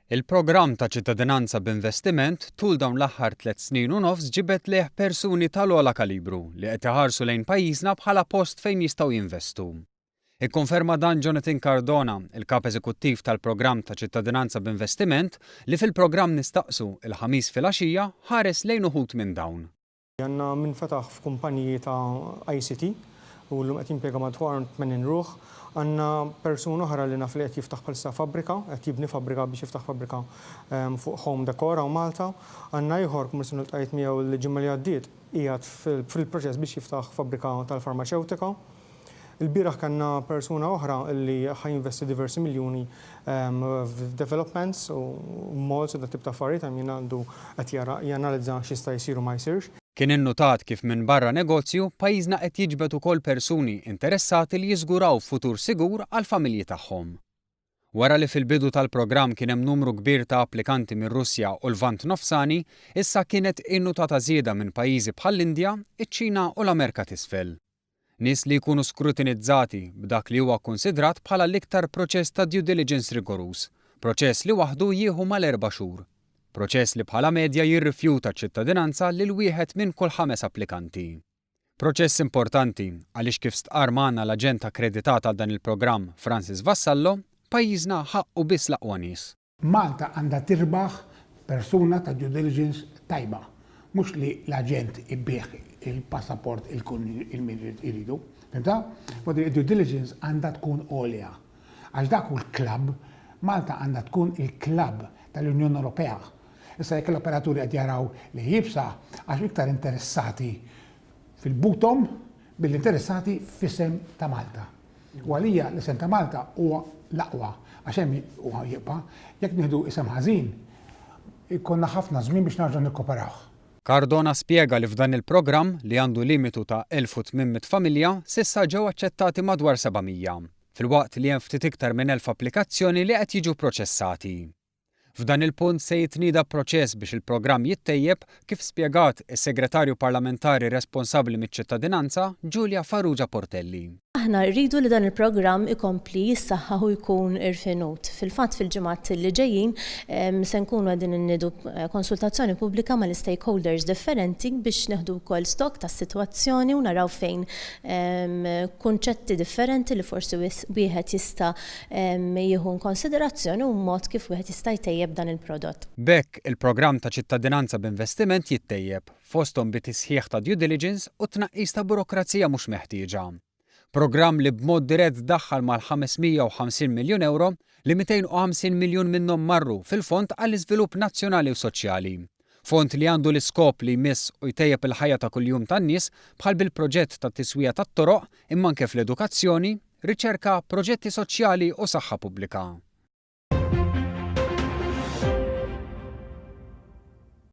Il-programm ta' ċittadinanza b'investiment tul dawn l-aħħar tlett snin u nofs ġibed lejh persuni tal-ogħla kalibru li qed iħarsu lejn pajjiżna bħala post fejn jistgħu jinvestu. Ikkonferma dan Jonathan Cardona, il-Kap Eżekuttiv tal-programm ta' ċittadinanza b'investiment li fil-programm Nistaqsu, il-Ħamis filgħaxija, ħares lejn uħud minn dawn. Għandna min fetaħ f'kumpaniji ta' ICT u llum qed jimpjega madwar 80 ruħ. Għandna persuna oħra li naf li qed jiftaħ bħalissa fabbrika, qed jibni fabbrika biex jiftaħ fabbrika fuq home decor hawn Malta. Għandna ieħor, kummerċjant li ltqajt miegħu l-ġimgħa li għaddiet, qiegħed fil-proċess biex jiftaħ fabbrika tal-farmaċewtika. Ilbieraħ kellna persuna oħra li ħa jinvesti diversi miljuni f'developments u malls u dat-tip ta' affarijiet, I mean għandu qed jara janalizza x'jista' jsir u ma jsirx. Kien innutat kif minbarra negozju, pajjiżna qed jiġbed ukoll persuni interessati li jiżguraw futur sigur għall-familji tagħhom. Wara li fil-bidu tal-programm kien hemm numru kbir ta' applikanti mir-Russja u l-Lvant Nofsani, issa kienet innutata żieda minn pajjiżi bħall-Indja, iċ-Ċina u l-Amerka t'Isfel. Nies li jkunu skrutinizzati b'dak li huwa kkunsidrat bħala l-iktar proċess ta' due diligence rigoruż, proċess li waħdu jieħu mal-erba' xhur. Proċess li bħala medja jirrifjuta ċ-ċittadinanza lil wieħed minn kull ħames applikanti. Proċess importanti għaliex kif stqarr magħna l-aġent akkreditat għal dan il-programm Francis Vassallo, pajjiżna ħaqqu biss l-aqwa nies. Malta għandha tirbaħ persuna ta' due diligence tajba, mhux li l-aġent ibigħ il-passaport il min iridu. Fhimtha? Vuol dire due diligence għandha tkun għolja. Għax dak hu l-klabb, Malta għandha tkun il-klabb tal-Unjoni Ewropea. Issa jekk l-operaturi qed jaraw li iebsa għax iktar interessati fil-buthom milli interessati f'isem ta' Malta. U għalija l-isem ta' Malta huwa l-aqwa għax hemm huwa jibqa'. Jekk nieħdu isem ħażin ikollna ħafna żmien biex nerġgħu nikkuperawh. Cardona spjega li f'dan il-programm, li għandu limitu ta' 1,800 familja, s'issa ġew aċċettati madwar 700, filwaqt li hemm ftit iktar minn 1,000 applikazzjoni li qed jiġu pproċessati. F'dan il-punt se jitnieda proċess biex il-programm jittejjeb kif spjegat is-Segretarju Parlamentari responsabbli miċ-ċittadinanza, Julia Farrugia Portelli. Aħna rridu li dan il-programm ikompli jissaħħaħ u jkun irfinut. Fil-fatt fil-ġimgħat li ġejjin se nkunu qegħdin inniedu konsultazzjoni pubblika mal-istakeholders differenti biex nieħdu wkoll stock tas-sitwazzjoni u naraw fejn kunċetti differenti li forsi wieħed jista' jieħu inkonsiderazzjoni u mod kif wieħed jista' jtejjeb dan il-prodott. B'hekk, il-programm ta' ċittadinanza b'investiment jittejjeb, fosthom bi tisħiħ ta' due diligence u tnaqqis ta' burokrazija mhux meħtieġa. Programm li b'mod dirett daħħal mal-550 miljun ewro, li 250 miljun minnhom marru fil-Fond għall-Iżvilupp Nazzjonali u Soċjali. Fond li għandu l-iskop li jmiss u jtejjeb il-ħajja ta' kuljum tan-nies bħal bil-proġett ta' tiswija tat-toroq imma anke fl-edukazzjoni, riċerka, proġetti soċjali u saħħa pubblika.